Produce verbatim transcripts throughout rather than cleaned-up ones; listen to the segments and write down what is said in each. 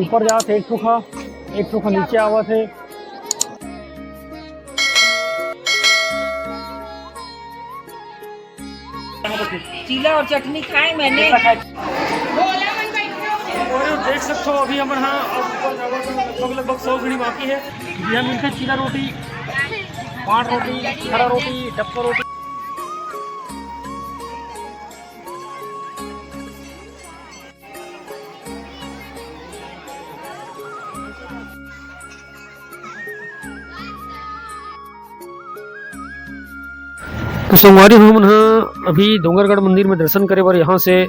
ऊपर जात हे एक ठो खा, एक ठो खा नीचे आवत हे। चीला और चटनी खाए मैंने। और देख सकते हो, अभी हमन हा अब ऊपर जावत हन, लगभग, लगभग सौ सीढ़ी बाकी है। यहाँ मिलते चीला रोटी, पान रोटी, खरा रोटी, डबका रोटी। तो संगवारी हो, हमन ह अभी डोंगरगढ़ मंदिर में दर्शन करे बर यहाँ से, अ,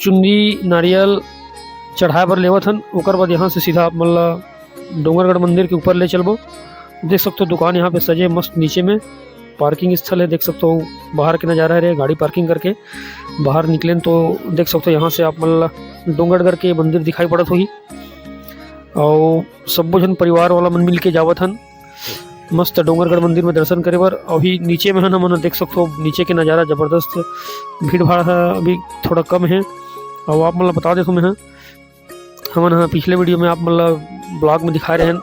चुंदी नारियल चढ़ाए बर लेवत हन। ओकर बाद यहाँ से सीधा आप मन ला डोंगरगढ़ मंदिर के ऊपर ले चलबो। देख सकते हो, दुकान यहाँ पे सजे मस्त, नीचे में पार्किंग स्थल है। देख सकते हो, बाहर के नज़ारा है रे, गाड़ी पार्किंग करके बाहर निकलेन तो देख सकते हो, यहाँ से आप मन ला डोंगरगढ़ के मंदिर दिखाई पड़त होही। और सब्बो झन परिवार वाला मन मिल के जावत हन मस्त डोंगरगढ़ मंदिर में दर्शन करे बर। अभी नीचे में हन, हमन देख सकते हो, नीचे के नज़ारा जबरदस्त, भीड़ भाड़ ह अभी थोड़ा कम है। और आप मन ला बता देथों मैं ह, हमन ह पिछले वीडियो में आप मन ला ब्लॉग में दिखाए रहेन,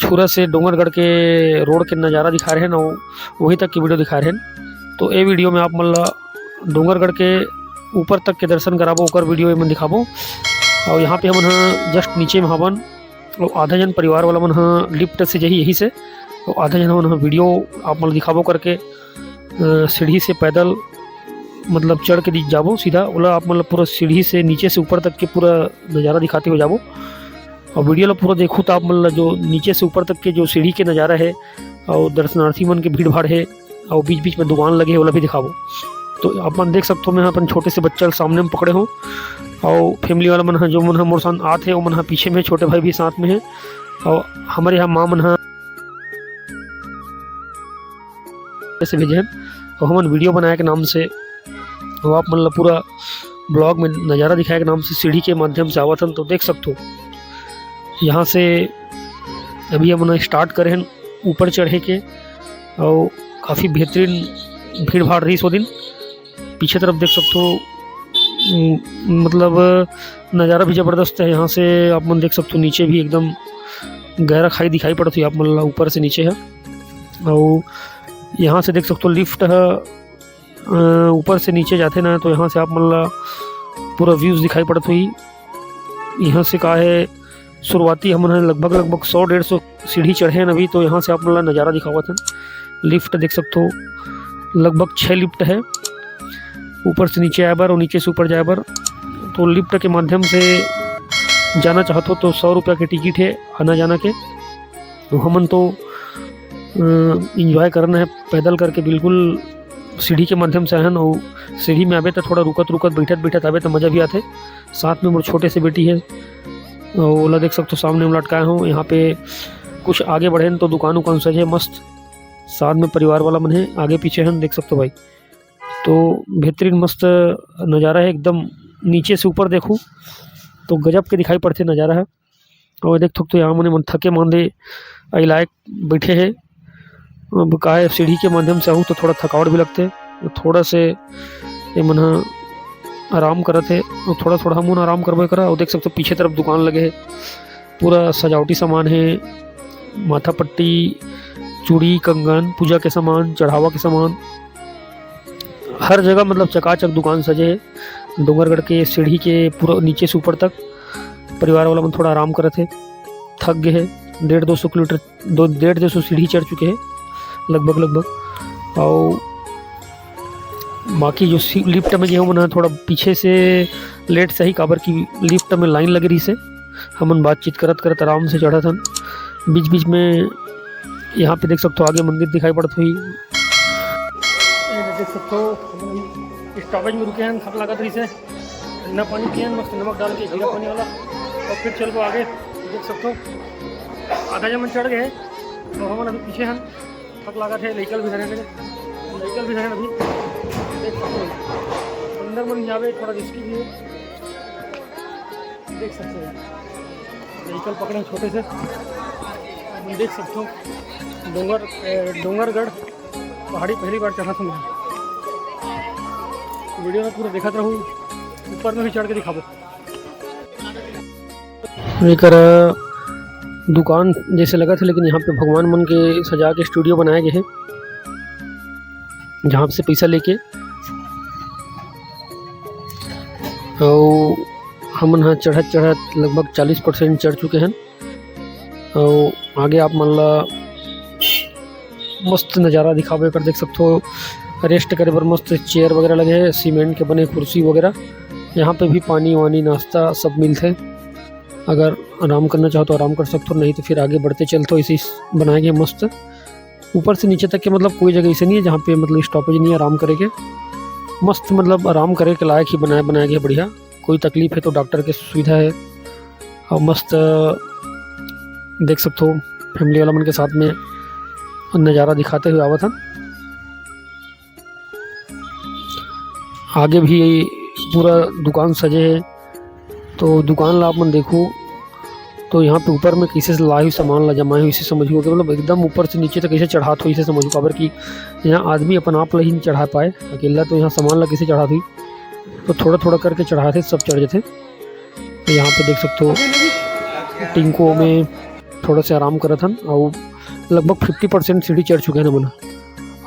छुरा से डोंगरगढ़ के रोड के नज़ारा दिखाए रहेन और वहीं तक की वीडियो दिखाए रहेन। तो ए वीडियो में आप मन ला डोंगरगढ़ के ऊपर तक के दर्शन कराबो, ओकर वीडियो एमन दिखाबो। और यहाँ पे हमन ह जस्ट नीचे में हवन, और आधा जन परिवार वाला मन ह लिफ्ट से जही यही से, और आधा जन हमन ह वीडियो आप मन ला दिखाबो करके, अ, सीढ़ी से पैदल मतलब चढ़ के दि-, जाबो सीधा, ओला आप मन ला पूरा सीढ़ी से नीचे से ऊपर तक के पूरा नज़ारा दिखाते हुए जाबो। और वीडियो ला पूरा देखू तो आप मन ला जो नीचे से ऊपर तक के जो सीढ़ी के नज़ारा है और दर्शनार्थी मन के भीड़ भाड़ है और बीच बीच में दुकान लगे है, ओला भी दिखाबो। तो आप मन देख सकते हो, मैं अपन छोटे से बच्चा ला सामने में पकड़े हूँ और फैमिली वाला मन ह, जो मन ह मोर साथ आत है, वो मन ह पीछे में, छोटे भाई भी साथ में है और हमारे यहाँ माँ मन ह से भेजे हैं। तो हमन वीडियो बनाए के नाम से, वो आप मन ला पूरा ब्लॉग में नज़ारा दिखाए के नाम से सीढ़ी के माध्यम से आवत हन, तो देख सकते हो यहाँ से अभी हमन स्टार्ट करे हन ऊपर चढ़े के, और काफ़ी बेहतरीन भीड़ भाड़ रही सो दिन। पीछे तरफ देख सकते हो, उम, मतलब नज़ारा भी जबरदस्त है। यहाँ से आप मन देख सकते हो नीचे भी एकदम गहरा खाई दिखाई पड़त हुई आप मन ला ऊपर से नीचे है। और यहाँ से देख सकते हो लिफ्ट है, अ, ऊपर से नीचे जाते ना, तो यहाँ से आप मन ला पूरा व्यूज दिखाई पड़त हुई। यहाँ से का है, शुरुआती हमन ह लगभग, लगभग सौ डेढ़ सौ सीढ़ी चढ़े हन अभी, तो यहाँ से आप मन ला नज़ारा दिखावत हन। लिफ्ट देख सकते हो, लगभग छः लिफ्ट है ऊपर से नीचे आए बर और नीचे से ऊपर जाए बर। तो लिफ्ट के माध्यम से जाना चाहत हो तो सौ रुपया के टिकट है आना जाना के। तो हमन तो इंजॉय करना है पैदल करके, बिल्कुल सीढ़ी के माध्यम से आए हन। और सीढ़ी में आबे तो थोड़ा रुकत रुकत, बैठत बैठत आबे तो मज़ा भी आथे। साथ में मोर छोटे से बेटी है, ओला देख सकते हो, सामने में लटकाए हूँ। यहाँ पे कुछ आगे बढ़े तो दुकान उकान सजे मस्त, साथ में परिवार वाला मन है, आगे पीछे है, देख सकते हो भाई। तो बेहतरीन मस्त नज़ारा है एकदम, नीचे से ऊपर देखो तो गजब के दिखाई पड़ते नज़ारा है। और देख सकते हो, यहाँ मने मन थके मांदे अइलाए बैठे है। अब का है, सीढ़ी के माध्यम से आहू तो थोड़ा थकावट भी लगते, तो थोड़ा से ये मन ह आराम करत है, और थोड़ा थोड़ा हमन आराम करबे करा। और देख सकते हो पीछे तरफ दुकान लगे है, पूरा सजावटी सामान है, माथा पट्टी, चूड़ी, कंगन, पूजा के सामान, चढ़ावा के सामान, हर जगह मतलब चकाचक दुकान सजे है। डोंगरगढ़ के सीढ़ी के पूरा नीचे से ऊपर तक परिवार वाला मन थोड़ा आराम करत है, थक गए है। डेढ़ दो सौ किलोमीटर, दो, डेढ़ दो सौ सीढ़ी चढ़ चुके हैं लगभग, लगभग। और बाकी जो सी-, लिफ्ट में गए हो, मन ह थोड़ा पीछे से लेट सही, काबर की लिफ्ट में लाइन लगे रही से। हमन बातचीत करत करत आराम से चढ़त हन। बीच बीच में यहाँ पे देख सकते हो, आगे मंदिर दिखाई पड़त हुई। ये देख सकते हो, हमन स्टॉपेज में रुके हैं, थक लागत रही से। ठंडा पानी पिए हैं, मस्त नमक डाल के, जीरा पानी वाला, और फिर चलबो आगे। देख सकते हो, आधा जमन चढ़ गए, तो हमन अभी पीछे हन। थक लागत है, लइका ल भी धरे हन, लइका ल भी धरे हन अभी। देख सकते हो, अंदर मन जावे, थोड़ा रिस्की भी है। देख सकते हो, लइका ल पकड़े हैं छोटे से। अपन देख सकते हो, डोंगर, ए, डोंगरगढ़ पहाड़ी पहली बार चढ़त हूँ मैं। वीडियो में पूरा देखत रहू, ऊपर में भी चढ़ के दिखाबो। एकर दुकान जैसे लगत हे, लेकिन यहाँ पे भगवान मन के सजा के स्टूडियो बनाए गए हे, जहाँ से पैसा लेके। अउ हमन ह चढ़त चढ़त लगभग चालीस परसेंट चढ़ चुके हन। अउ आगे आप मन ला मस्त नज़ारा दिखाबो, एकर देख सकथो, रेस्ट करे बर मस्त चेयर वगैरह लगे हे, सीमेंट के बने कुर्सी वगैरह। यहाँ पे भी पानी वानी, नाश्ता सब मिलथे। अगर आराम करना चाहो तो आराम कर सकथो, नहीं तो फिर आगे बढ़ते चलथो। इसी बनाए गए मस्त ऊपर से नीचे तक के, मतलब, कोई जगह ऐसे नहीं है जहाँ पे, मतलब, स्टॉपेज नहीं है आराम करे के। मस्त, मतलब, आराम करे के लायक ही बनाए, बनाए गए बढ़िया। कोई तकलीफ है तो डॉक्टर के सुविधा है। और मस्त देख सकथो, फैमिली वाला मन के साथ में नज़ारा दिखाते हुए आवत हन। आगे भी पूरा दुकान सजे हे, तो दुकान ला आप मन देखू, तो यहाँ पे ऊपर में कैसे लाए हुई सामान ला जमाए हुई, इसे समझू कि, मतलब, एकदम ऊपर से नीचे तक कैसे चढ़ात हो, इसे समझू। काबर कि यहाँ आदमी अपन आप ला ही नहीं चढ़ा पाए अकेला, तो यहाँ सामान ला कैसे चढ़ात हुई, तो थोड़ा थोड़ा करके चढ़ाते, सब चढ़ जाते। तो यहाँ पे देख सकते हो, टिंको में थोड़ा से आराम करत हन, और लगभग फिफ्टी परसेंट सीढ़ी चढ़ चुके हैं ना मन।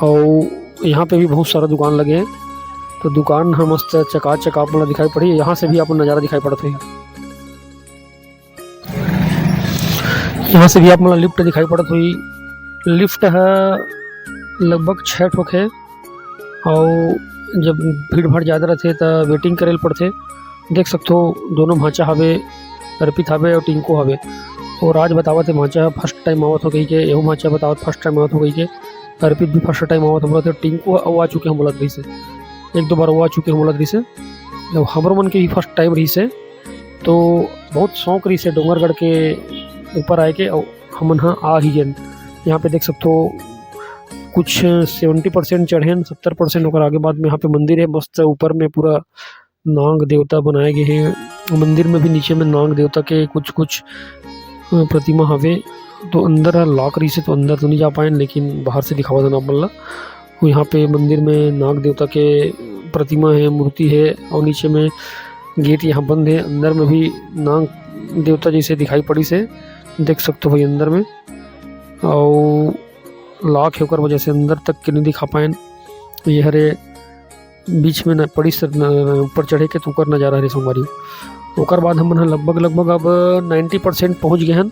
और यहाँ पे भी बहुत सारा दुकान लगे हैं, तो दुकान ह मस्त चकाचक आप मन ला दिखाई पड़ी। यहाँ से भी आप मन नज़ारा दिखाई पड़त है, यहाँ से भी आप मन ला लिफ्ट दिखाई पड़त हुई। लिफ्ट ह लगभग छः ठोक है, और जब भीड़ भाड़ ज़्यादा रहथे, त वेटिंग करे ल पड़थे। देख सकथो, दोनों भांचा हवे, अर्पित हवे और टिंको हवे। और आज बतावत हे, भांचा फर्स्ट टाइम आवत हो कहिके, यहू भांचा बतावत फर्स्ट टाइम आवत हो कहिके, अर्पित भी फर्स्ट टाइम आवत हो बोलत हे, टिंको अउ आ चुके हम बोलत रहिसे, एक दो बार वो आ चुके हम बोलत रहिसे। जब हमरो मन के भी फर्स्ट टाइम रहिसे, तो बहुत शौक रहिसे डोंगरगढ़ के ऊपर आए के, और हमन ह आ ही गेन। यहाँ पे देख सकथो, कुछ सेवेंटी परसेंट चढ़ेन, सत्तर परसेंट ओकर आगे बाद में यहाँ पे मंदिर है, मस्त ऊपर में पूरा नाग देवता बनाए गए हैं। मंदिर में भी नीचे में नाग देवता के कुछ कुछ, अ, प्रतिमा हवे। तो अंदर ह लॉक रहिसे, तो अंदर तो नहीं जा पाएन, लेकिन बाहर से दिखावा देना आप मन ला। और यहाँ पे मंदिर में नाग देवता के प्रतिमा है, मूर्ति है, और नीचे में गेट यहाँ बंद है। अंदर में भी नाग देवता जैसे दिखाई पड़िसे, देख सकते हो भाई अंदर में, और लॉक है, ओकर वजह से अंदर तक के नहीं दिखा पाएन। ये हरे बीच में न पड़ी सर, न, ऊपर चढ़े के तो ओकर नज़ारा हरे संगवारी। ओकर बाद हमन ह लगभग, लगभग अब नाइन्टी परसेंट पहुँच गए हन।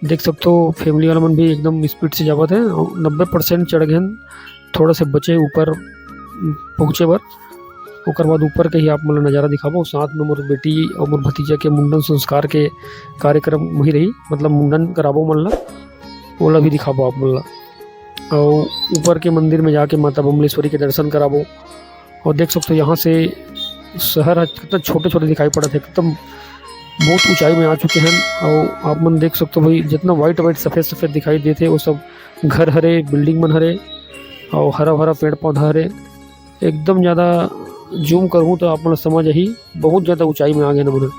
देख सकथो, फैमिली वाला मन भी एकदम स्पीड से जावत है, नब्बे परसेंट चढ़ गए हन, थोड़ा से बचे ऊपर पहुँचे बर। ओकर बाद ऊपर के ही आप मन ला नज़ारा दिखाबो। साथ में मोर बेटी और मोर भतीजा के मुंडन संस्कार के कार्यक्रम वही रही, मतलब मुंडन कराबो मन ला, ओला भी दिखाबो आप मन ला। और ऊपर के मंदिर में जाके माता बमलेश्वरी के दर्शन कराबो। और देख सकते हो यहाँ से शहर ह कितना छोटे छोटे दिखाई पड़त है, एकदम बहुत ऊंचाई में आ चुके हैं। और आप मन देख सकते हो भाई, जितना व्हाइट व्हाइट सफेद सफेद दिखाई देते, वो सब घर हरे, बिल्डिंग मन हरे, और हरा भरा पेड़ पौधा हरे। एकदम ज़्यादा जूम करूँ तो आप मन समझ आही, बहुत ज़्यादा ऊंचाई में आ गए ना मन।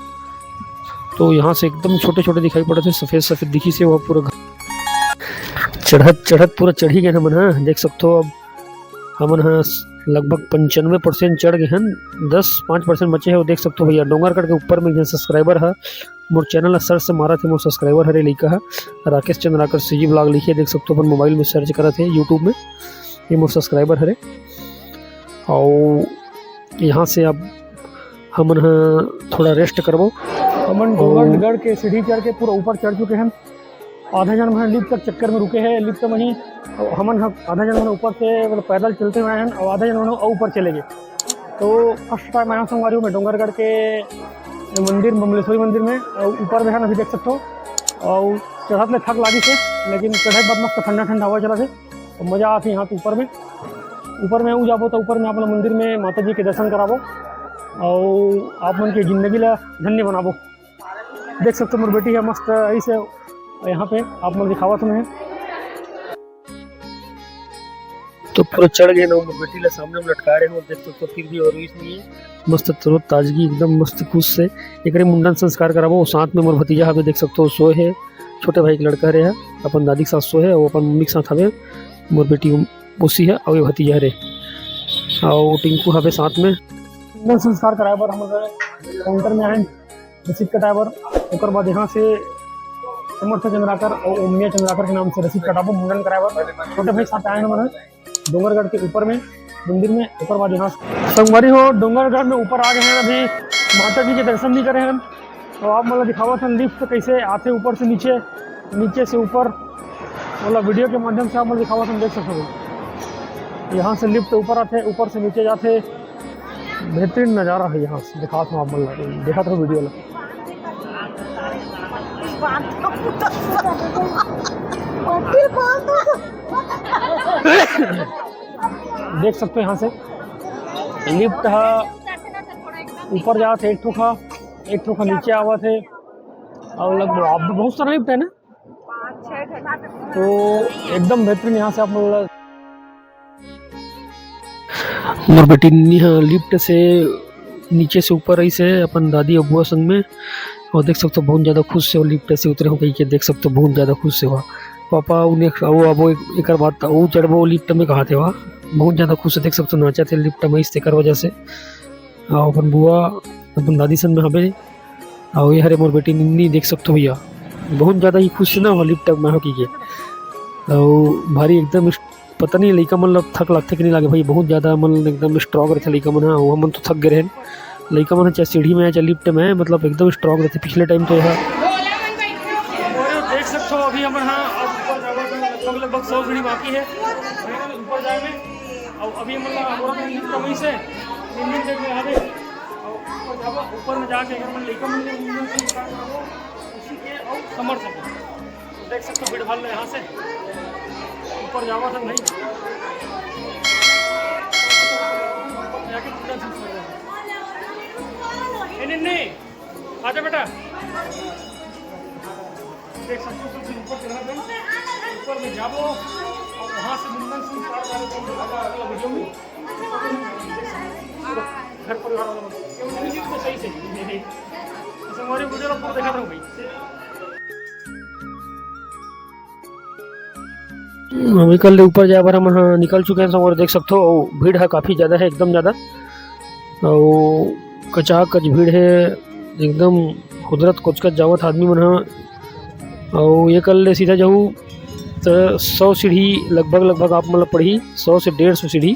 तो यहाँ से एकदम छोटे छोटे दिखाई पड़त है, सफेद सफेद दिखिसे वो पूरा घर। चढ़त चढ़त पूरा चढ़ी गए ना मन। हाँ, देख सकते हो, अब हमन ह लगभग पंचानवे परसेंट चढ़ गए हन, दस पाँच परसेंट बचे हैं। वो देख सकते हो भैया, डोंगरगढ़ के ऊपर में एक झन सब्सक्राइबर है, मोर चैनल ला सर्च से मारत हे, मोर सब्सक्राइबर हरे लइका ह, राकेश चंद्राकर सीजी ब्लॉग लिखे, देख सकते हो, अपन मोबाइल में सर्च करत हे यूट्यूब में, ये मोर सब्सक्राइबर हरे। और यहाँ से अब हमन ह थोड़ा रेस्ट करबो। हमन और डोंगरगढ़ के सीढ़ी चढ़ के पूरा ऊपर चढ़ चुके हैं। आधा जन मन लिफ्ट तक चक्कर में रुके हैं, लिफ्ट में ही हमन ह-, आधा जन मन ऊपर से, मतलब, पैदल चलते हुए आए हैं और आधा जन मन और ऊपर चले गए। तो फर्स्ट टाइम आया संगवारी हूँ मैं डोंगरगढ़ के मंदिर, बमलेश्वरी मंदिर में। और ऊपर में है ना, अभी देख सकते हो, और चढ़त ले थक लागिस हे, लेकिन चढ़े के बाद मस्त ठंडा ठंडा हवा चलत हे, तो मजा आथे यहाँ पे ऊपर में। ऊपर में ऊ जाबो तो ऊपर में आप मन मंदिर में माता जी के दर्शन कराबो और आप मन के जिंदगी ला धन्य बनाबो। देख सकते हो, मोर बेटी है मस्त ऐसे यहाँ पे आप मन दिखावत हूँ मैं। तो पूरा चढ़ गए ना, मोर बेटी ला सामने में लटका रहे हो, देख सकते हो, फिर भी और रोइस नहीं है। मस्त तरो ताजगी, एकदम मस्त खुश से एकरे मुंडन संस्कार कराबो। साथ में मोर भतीजा हवे, देख सकते हो, सोए है, छोटे भाई के लड़का हरे है, अपन दादी के साथ सोए है, वो अपन मम्मी के साथ हवे। मोर बेटी उसी है और ये भतीजा हरे, और टिंकू हवे साथ में। मुंडन संस्कार कराए बर हम काउंटर में आए। रसीद कटाए बर। ओकर बाद यहाँ से समर्थ चंद्राकर और ओमिया चंद्राकर के नाम से रसीद कटाबो, मुंडन कराए बर। छोटे भाई साथ आए हैं हमारे डोंगरगढ़ के ऊपर में, मंदिर में। ओकर बाद यहाँ से संगवारी हो, डोंगरगढ़ में ऊपर आ गए हैं, अभी माता जी के दर्शन नहीं करे हैं। तो आप मतलब दिखावत हन लिफ्ट कैसे आथे ऊपर से नीचे, नीचे से ऊपर, मतलब वीडियो के माध्यम से आप मतलब दिखावत हन, देख सकते हो। यहाँ से लिफ्ट ऊपर आथे, ऊपर से नीचे जाथे। बेहतरीन नज़ारा है यहाँ से, दिखात हूँ आप मन ला, देखत रहो वीडियो ला। देख सकते हो यहाँ से लिफ्ट है, ऊपर जात है, एक ठो खा, एक ठो खा नीचे आवत है। और लगभग अब बहुत सारा लिफ्ट है ना, तो एकदम बेहतरीन यहाँ से आप लोग। मोर बेटी नी ह लिफ्ट से नीचे से ऊपर आइस हे अपन दादी अउ बुआ संग में। और देख सकते हो बहुत ज़्यादा खुश से वो लिफ्ट से उतरे हो कही के, देख सकते हो बहुत ज़्यादा खुश से हुआ। पापा उन्हें वो अब वो एक, एक बात वो चढ़बो लिफ्ट में कहा थे वहाँ, बहुत ज़्यादा खुश से देख सकते हो नाचा थे लिफ्ट में इस तेकर वजह से। और अपन बुआ अपन दादी संग में हबे। और ये हरे मोर बेटी निन्नी देख सकते हो भैया, बहुत ज़्यादा ही खुश ना हो लिफ्ट में हो की के। और भारी एकदम इस-, पता नहीं लइका मन ला थक लगथे कि नहीं लागे भाई, बहुत ज़्यादा मन एकदम स्ट्रॉन्ग रहथे लइका मन ह। वो हमन तो थक गए रहन, लइका मन ह चाहे सीढ़ी में है चाहे लिफ्ट में है, मतलब एकदम स्ट्रॉन्ग रहथे। पिछले टाइम तो यहाँ देख सकते हो अभी हमन ह अब ऊपर जाबो तो लगभग लगभग सौ सीढ़ी बाकी है ऊपर जाए में। और अभी हमन ला और लिफ्ट में से तीन दिन देख में आ गए। और ऊपर जाबो, ऊपर में जाके अगर मन लइका मन ले उसी के और समझ सके। देख सकते हो भीड़ भाड़ ला यहाँ से ऊपर जावा था भाई। ऊपर जाके पूरा चीज कर रहे हैं। ए, नहीं, नहीं, आजा बेटा। देख सकते हो, कुछ ऊपर चढ़ा था, ऊपर में जाबो और वहाँ से मुंडन सिंह पार वाले को वीडियो में घर परिवार वाला बंदा। ये उनकी चीज़ तो सही, सही। ऐसे हमारे वीडियो ला पूरा देखा था भाई। हम निकल ले ऊपर जाए बर हम, हाँ, निकल चुके हैं संगवारी, देख सकते हो भीड़ है काफ़ी ज़्यादा है, एकदम ज़्यादा। और कचाकच भीड़ है, एकदम खुदरत कोचकत जावत आदमी मन ह। और ये कर ले सीधा जाऊ तो सौ सीढ़ी लगभग, लगभग आप मतलब पड़ही सौ से डेढ़ सौ सीढ़ी,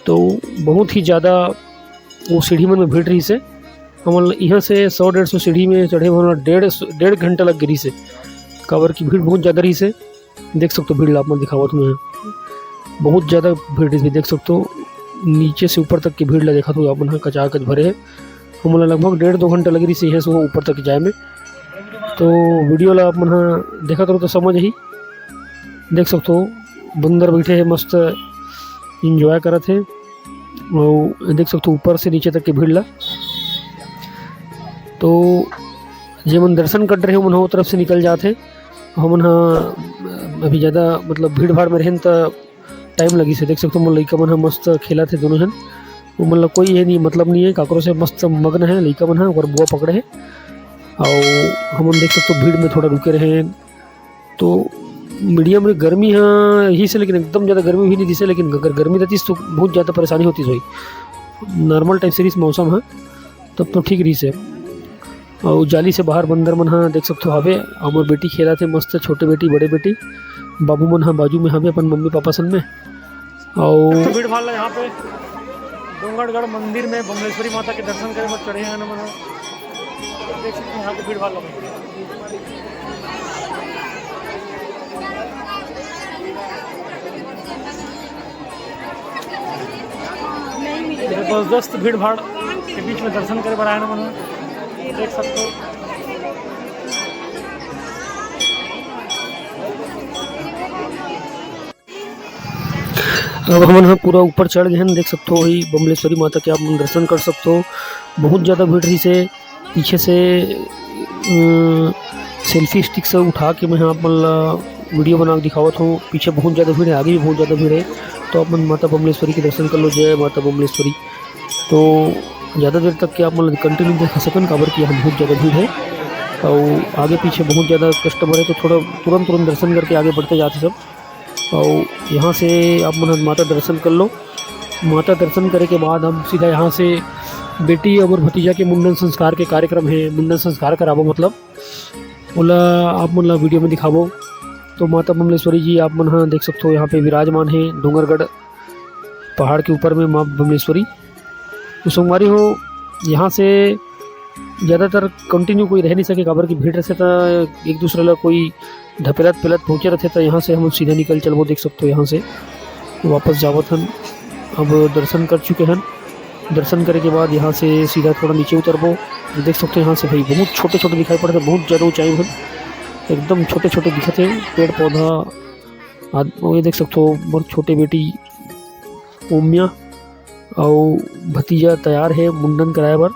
तो बहुत ही ज़्यादा वो सीढ़ी मन में भीड़ रही से। हमन ल इहाँ से सौ डेढ़ सौ सीढ़ी में चढ़े बर डेढ़, डेढ़ घंटा लग गे रहिस हे, काबर कि भीड़ बहुत ज़्यादा रहिस हे। देख सकथो भीड़ ला आप मन, दिखावत हूँ मैं, बहुत ज़्यादा भीड़ रहिस हे। देख सकथो नीचे से ऊपर तक के भीड़ ला देखत हो आप मन ह, कचाकच भरे हे। हमन ला लगभग डेढ़ दो घंटा लगे रहिस हे इहाँ से वहाँ ऊपर तक जाए में। तो वीडियो ला आप मन ह देखत रहो तो समझ ही। देख सकथो बंदर बैठे हे, मस्त enjoy करत हे। अउ देख सकथो ऊपर से नीचे तक के भीड़ ला। तो जेमन दर्शन कर रहे, ओमन ह ओ तरफ से निकल जात हे। हमन ह अभी ज़्यादा मतलब भीड़ भाड़ में रहेन त टाइम लगिस हे। देख सकथो मोर लइका मन ह मस्त खेलत हे दोनों झन। ओमन ला कोई ये नहीं, मतलब नहीं हे काकरो से, मस्त मगन हे लइका मन ह, ओकर बुआ पकड़े हे। अउ हमन देख सकथो भीड़ में थोड़ा रुके रहे। तो मीडियम में गर्मी ह इही से, लेकिन एकदम ज़्यादा गर्मी भी नहीं दिसे, लेकिन अगर गर्मी रहती तो बहुत ज़्यादा परेशानी होती भाई। नॉर्मल टाइप से रहिस मौसम ह, तब तो ठीक रहिस हे। अउ जाली से बाहर बंदर मन ह देख सकथो हावे। अउ मोर बेटी खेलत हे मस्त, छोटे बेटी, बड़े बेटी, बाबू मन ह बाजू में हावे अपन मम्मी पापा सन में। अउ तो भीड़ भाड़ ला यहाँ पे डोंगरगढ़ मंदिर में बमलेश्वरी माता के दर्शन करे बर चढ़े हैं ना मन। देख सकते हैं यहाँ पे भीड़ भाड़ लगे। जबरदस्त भीड़ भाड़ के बीच में दर्शन करे बर आए ना मन। देख सकते हो। अब हमन ह पूरा ऊपर चढ़ गए हन, देख सकथो वही बमलेश्वरी माता के आप मन दर्शन कर सकथो। बहुत ज़्यादा भीड़ रहिस हे। पीछे से, अ, सेल्फी स्टिक से उठा के मैं ह आप मन ला वीडियो बना के दिखावत हूँ। पीछे बहुत ज़्यादा भीड़ हे, आगे भी बहुत ज़्यादा भीड़ हे। तो आप मन माता बमलेश्वरी के दर्शन कर लो। जय माता बमलेश्वरी। तो ज़्यादा देर तक के आप मन ला कंटिन्यू देख सकन, काबर कि यहाँ बहुत ज़्यादा भीड़ हे। अउ आगे पीछे बहुत ज़्यादा कस्टमर हे, तो थोड़ा तुरंत तुरंत दर्शन करके आगे बढ़ते जाते सब। अउ यहाँ से आप मन ह माता दर्शन कर लो। माता दर्शन करे के बाद हम सीधा यहाँ से बेटी अउ भतीजा के मुंडन संस्कार के कार्यक्रम हे, मुंडन संस्कार कराबो, मतलब ओला आप मन ला वीडियो में दिखाबो। तो माता बमलेश्वरी जी आप मन ह देख सकथो, यहाँ पे विराजमान हे डोंगरगढ़ पहाड़ के ऊपर में माँ बमलेश्वरी। तो संगवारी हो, यहाँ से ज़्यादातर कंटिन्यू कोई रह नहीं सके, काबर कि भीड़ रहिथे त एक दूसरे ला कोई ढपेलत पेलत पहुँचे रहिथे, त यहाँ से हम सीधा निकल चलबो। देख सकथो, यहाँ से वापस जावत हन, अब दर्शन कर चुके हन। दर्शन करे के बाद यहाँ से सीधा थोड़ा नीचे उतरबो। देख सकथो, यहाँ से भाई बहुत छोटे छोटे दिखाई पड़थे, बहुत ज़्यादा ऊंचाई में एकदम छोटे छोटे दिखत हे पेड़ पौधा। आद-, ये देख सकथो, मोर छोटे बेटी ओम्या अउ भतीजा तैयार हे मुंडन कराए बर।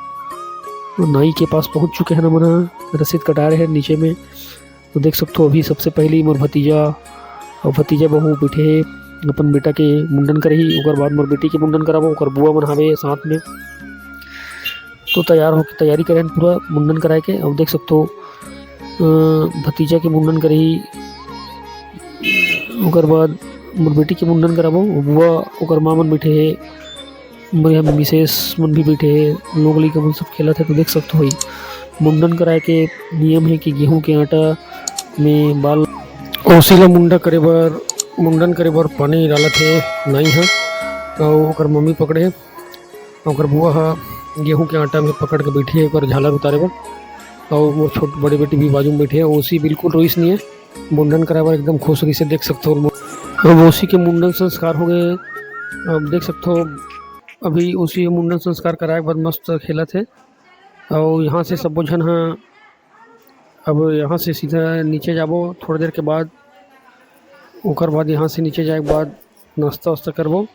नाई के पास पहुँच चुके हन हमन ह, रसीद कटा रहे हैं नीचे में। तो देख सकथो, अभी सबसे पहले मोर भतीजा अउ भतीजा बहू बैठे हे, अपन बेटा के मुंडन करही, ओकर बाद मोर बेटी के मुंडन कराबो, ओकर बुआ मन हावे साथ में। तो तैयार होके, तैयारी करे हन पूरा मुंडन कराए के। अब देख सकथो, अ, भतीजा के मुंडन करही, ओकर बाद मोर बेटी के मुंडन कराबो। बुआ, ओकर माँ मन बैठे हे, मोर यहाँ मिसेस मन भी बैठे हे, लोग लइका मन सब खेलत हे। तो देख सकथो भाई, मुंडन कराए के नियम हे कि गेहूं के आटा में बाल, ओसी ला मुंडा करे बर, मुंडन करे बर पानी डालत हे नाई ह, अउ ओकर मम्मी पकड़े हे, ओकर बुआ ह गेहूं के आटा में पकड़ के बैठी हे ओकर झालर उतारे बर। अउ मोर छोट बड़े बेटी भी बाजू में बैठे हे, ओसी बिल्कुल रोइस नहीं है, मुंडन कराए बर एकदम खुश रहिसे, देख सकथो। अब ओसी के मुंडन संस्कार हो गए, अब देख सकथो अभी ओसी मुंडन संस्कार कराए बर मस्त खेलत हे। अउ यहाँ से सबो झन ह अब यहाँ से सीधा नीचे जाबो थोड़ी देर के बाद, ओकर बाद यहाँ से नीचे जाए के बाद नाश्ता वास्ता करबो।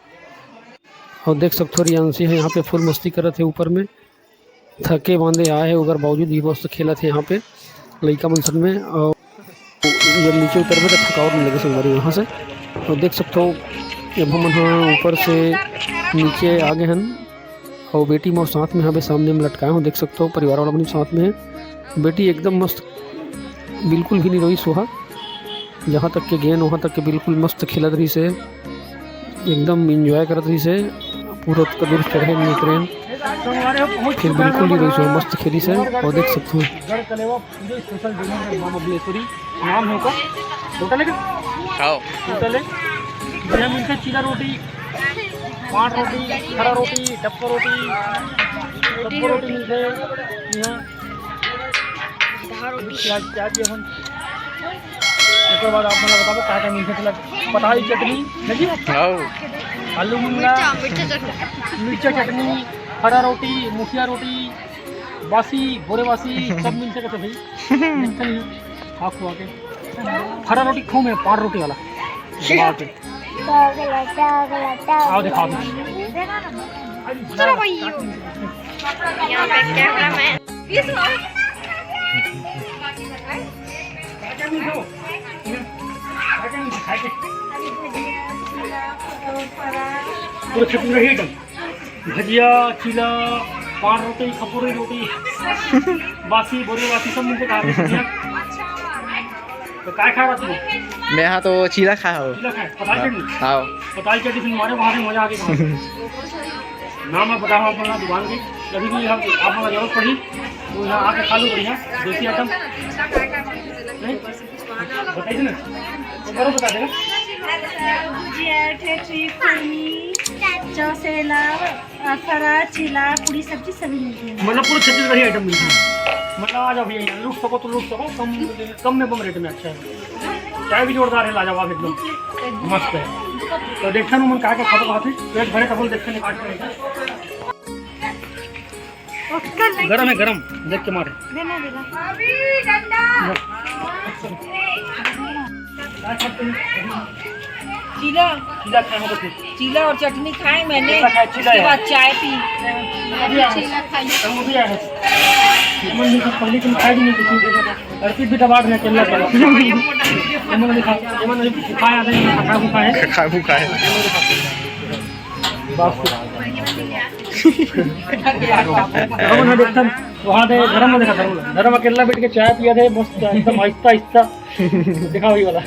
और देख सकथो रियांशी है यहाँ पे फुल मस्ती करत है, ऊपर में थके बांधे आए है, ओकर बावजूद भी मस्त खेलत है यहाँ पे लइका मन संग में। और जब नीचे उतरबे तो थकावट नहीं लगे संगवारी यहाँ से। और देख सकथो अब हमन ह ऊपर से नीचे आ गए हन। अउ बेटी मोर साथ में हवे, सामने में लटकाए हूँ, देख सकथो परिवार वाला मन साथ में है। बेटी एकदम मस्त, बिल्कुल भी नहीं रोई सोहा, जहाँ तक के गेंद वहाँ तक के बिल्कुल मस्त खेलत रहिस हे, एकदम एंजॉय करत रहिस हे। पूरा कदूर चढ़े में ट्रेन, फिर बिल्कुल नहीं रोई सोहा, मस्त खेलिस हे। और देख सकथो पूजा स्पेशल डिनर है माँ बबलेश्वरी। नाम है का? होटल है क्या? हाँ। होटल है। यहाँ मिलता है चीला रोटी, पान रोटी, खड़ा रोटी, डबका रोटी, डबका रोटी मिलता है यहाँ। क्या, क्या चाहिए अपन? उसके बाद आप मतलब बताओ क्या क्या मिलता है, मतलब पताई चटनी, है जी? हाँ। आलू मुंगा, मिर्चा, मिर्चा चटनी। मिर्चा चटनी, खड़ा रोटी, मुखिया रोटी, बासी, बोरे बासी, सब मिल सकत हे भाई। मिलता नहीं है। खा खुआ के। खड़ा रोटी खाऊं मैं, पान रोटी वाला। दबा के। आओ दिखाओ। चलो भाई, यो। यहाँ पे कैमरा मैन। पूरा छत्तीसगढ़ी आइटम। भजिया, चीला, पान रोटी, खपुरी रोटी, बासी, बोरे बासी सब मिलते कहा थे। तो काय खा रहा तू? मैं हाँ तो चीला खा हो। चीला खाए, पताई चटनी? हाँ। पताई चटनी से मारे वहाँ पे मजा आ गया। नाम मैं बता रहा हूँ अपना दुकान की, कभी भी हम आप लोग जरूरत पड़ी तो यहाँ आके खा लो, बढ़िया देसी आइटम। नहीं? बताइए ना, तो बड़ा बता देना। भुजिया, ठेठरी, खुरमी, चौसेला, अफरा, चीला, पूरी सब्जी सभी मिलती है। मतलब पूरे छत्तीसगढ़ी आइटम मिलती है। मतलब आ जाओ भैया, यहाँ लूट सको तो लूट सको, कम, कम में कम रेट में अच्छा है। चाय भी जोरदार है, लाजवाब एकदम मस्त है। तो देखते हैं मन का का खाबो खाते, पेट भरे तब देखते हैं काट के। गरम है, गरम, देख के मार। देना, देना। चीला, चीला खाए हो तो फिर। चीला और चटनी खाए मैंने, चीला खाए, चीला उसके है। बाद चाय पी। अभी आया। चीला खाई। हम अभी आए हैं। हमन भी पहले तुम खाए भी नहीं कुछ। लड़की भी दबा रहे हैं, केला के। हमन भी खा, हमन भी खाए आते हैं, खा, खा, खा है। खा, खा है। बाप रे। हमन ह देखथन, वहाँ दे गरम में देखा था, गरम अकेला बैठ के चाय पिया थे, मस्त चाय, एकदम आहिस्ता, आहिस्ता। देखा वही वाला।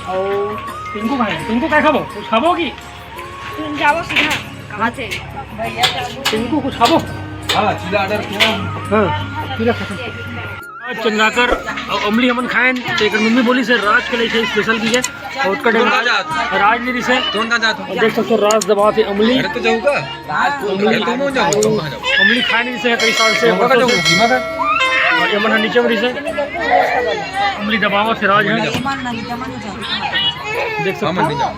और टिंकू कहाँ है? टिंकू क्या खाबो? कुछ खाबो की? तुम जाओ सीधा। कहाँ से? इनको कुछ खाबो। हाँ, चीला ऑर्डर किया। हाँ, चीला खत्म। आज चंद्राकर अउ अमली हमन खाएन, तो एक मम्मी बोली से राज के लिए स्पेशल की है। और कटे राज नहीं रिसे। कौन था जात? देख सकते हो, राज दबावत हे अमली। अरे तो जाऊँगा। अमली, अरे तुम हो जाओ, तुम कहाँ जाओ? अमली खाए नहीं रिसे कई साल से। तुम कहाँ जाओ? धीमा कर। और ये मन नीचे में रिसे। अमली दबावत हे राज है। देख सकते हो। हाँ, मैं नहीं जाऊँगा।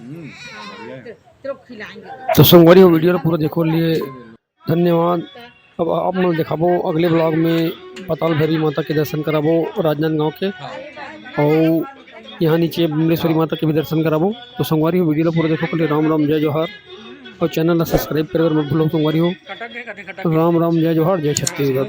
हम्म, बढ़िया है। तो संगवारी हो, वीडियो ला पूरा देखो लिए धन्यवाद। अब आप मन देखाबो अगले ब्लॉग में, पताल भैरवी माता के दर्शन कराबो राजनांदगांव के। हाँ। और यहाँ नीचे बमलेश्वरी माता के भी दर्शन कराबो। तो संगवारी हो, वीडियो ला पूरा देखो के लिए राम राम, जय जोहार। और चैनल ला सब्सक्राइब करे बर मत भूलो संगवारी हो। राम राम, जय जोहार, जय छत्तीसगढ़।